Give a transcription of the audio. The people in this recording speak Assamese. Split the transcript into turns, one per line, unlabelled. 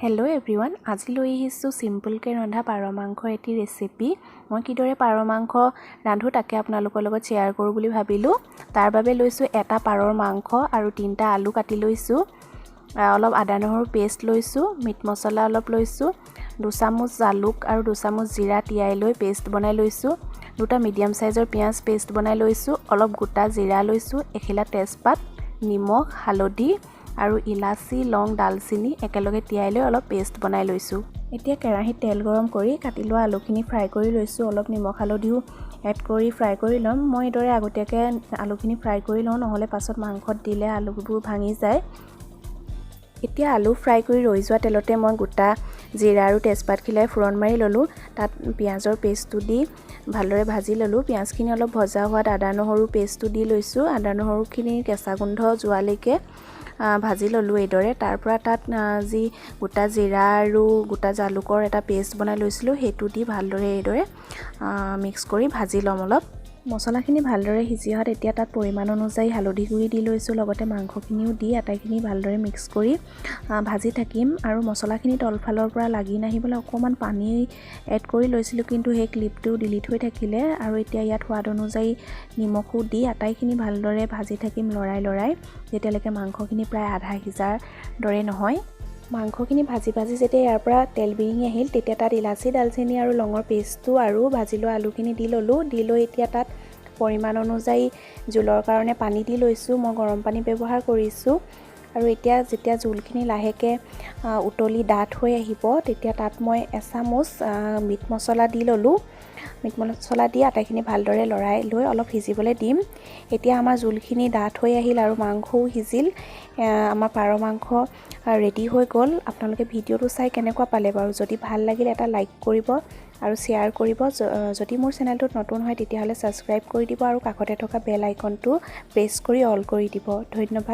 হেল্ল' এভৰিৱান, আজি লৈ আহিছোঁ চিম্পুলকৈ ৰন্ধা পাৰ মাংসৰ এটি ৰেচিপি। মই কিদৰে পাৰ মাংস ৰান্ধোঁ, তাকে আপোনালোকৰ লগত শ্বেয়াৰ কৰোঁ বুলি ভাবিলোঁ। তাৰ বাবে লৈছোঁ এটা পাৰৰ মাংস আৰু তিনিটা আলু কাটি লৈছোঁ, অলপ আদা নহৰু পেষ্ট লৈছোঁ, মিট মছলা অলপ লৈছোঁ, 2 চামুচ জালুক আৰু 2 চামুচ জিৰা তিয়াই লৈ পেষ্ট বনাই লৈছোঁ, দুটা মিডিয়াম চাইজৰ পিঁয়াজ পেষ্ট বনাই লৈছোঁ, অলপ গোটা জিৰা লৈছোঁ, এখিলা তেজপাত, নিমখ, হালধি আৰু ইলাচি, লং, ডালচেনি একেলগে তিয়াই লৈ অলপ পেষ্ট বনাই লৈছোঁ। এতিয়া কেৰাহীত তেল গৰম কৰি কাটি লোৱা আলুখিনি ফ্ৰাই কৰি লৈছোঁ। অলপ নিমখ হালধিও এড কৰি ফ্ৰাই কৰি ল'ম। মই এইদৰে আগতীয়াকৈ আলুখিনি ফ্ৰাই কৰি লওঁ, নহ'লে পাছত মাংসত দিলে আলুবোৰ ভাঙি যায়। এতিয়া আলু ফ্ৰাই কৰি ৰৈ যোৱা তেলতে মই গোটা জিৰা আৰু তেজপাত খিলাই ফোৰণ মাৰি ল'লোঁ। তাত পিঁয়াজৰ পেষ্টটো দি ভালদৰে ভাজি ল'লোঁ। পিঁয়াজখিনি অলপ ভজা হোৱাত আদা নহৰু পেষ্টটো দি লৈছোঁ। আদা নহৰুখিনিৰ কেঁচা গোন্ধ যোৱালৈকে ভাজি ল'লোঁ এইদৰে। তাৰপৰা তাত যি গোটা জিৰা আৰু গোটা জালুকৰ এটা পেষ্ট বনাই লৈছিলোঁ, সেইটো দি ভালদৰে এইদৰে মিক্স কৰি ভাজি ল'ম অলপ। মছলাখিনি ভালদৰে সিজি অহাত এতিয়া তাত পৰিমাণ অনুযায়ী হালধি গুড়ি দি লৈছোঁ। লগতে মাংসখিনিও দি আটাইখিনি ভালদৰে মিক্স কৰি ভাজি থাকিম। আৰু মছলাখিনি তলফালৰ পৰা লাগি নাহিবলৈ অকণমান পানী এড কৰি লৈছিলোঁ, কিন্তু সেই ক্লিপটো ডিলিট হৈ থাকিলে। আৰু এতিয়া ইয়াত সোৱাদ অনুযায়ী নিমখো দি আটাইখিনি ভালদৰে ভাজি থাকিম লৰাই লৰাই, যেতিয়ালৈকে মাংসখিনি প্ৰায় আধা সিজাৰ দৰে নহয়। মাংসখিনি ভাজি ভাজি যেতিয়া ইয়াৰ পৰা তেল বিৰিঙি আহিল, তেতিয়া তাত ইলাচি, ডালচেনি আৰু লঙৰ পেষ্টটো আৰু ভাজি লোৱা আলুখিনি দি ল'লোঁ। দি লৈ এতিয়া তাত পৰিমাণ অনুযায়ী জোলৰ কাৰণে পানী দি লৈছোঁ। মই গৰম পানী ব্যৱহাৰ কৰিছোঁ। আৰু এতিয়া যেতিয়া জোলখিনি লাহেকৈ উতলি ডাঠ হৈ আহিব, তেতিয়া তাত মই এচামুচ মিট মছলা দি ল'লোঁ। মিট মছলা দি আটাইখিনি ভালদৰে লৰাই লৈ অলপ সিজিবলৈ দিম। এতিয়া আমাৰ জোলখিনি ডাঠ হৈ আহিল আৰু মাংসও সিজিল। আমাৰ পাৰ মাংস ৰেডি হৈ গ'ল। আপোনালোকে ভিডিঅ'টো চাই কেনেকুৱা পালে বাৰু? যদি ভাল লাগিল, এটা লাইক কৰিব আৰু শ্বেয়াৰ কৰিব। যদি মোৰ চেনেলটোত নতুন হয়, তেতিয়াহ'লে ছাবস্ক্ৰাইব কৰি দিব আৰু কাষতে থকা বেল আইকনটো প্ৰেছ কৰি অল কৰি দিব। ধন্যবাদ।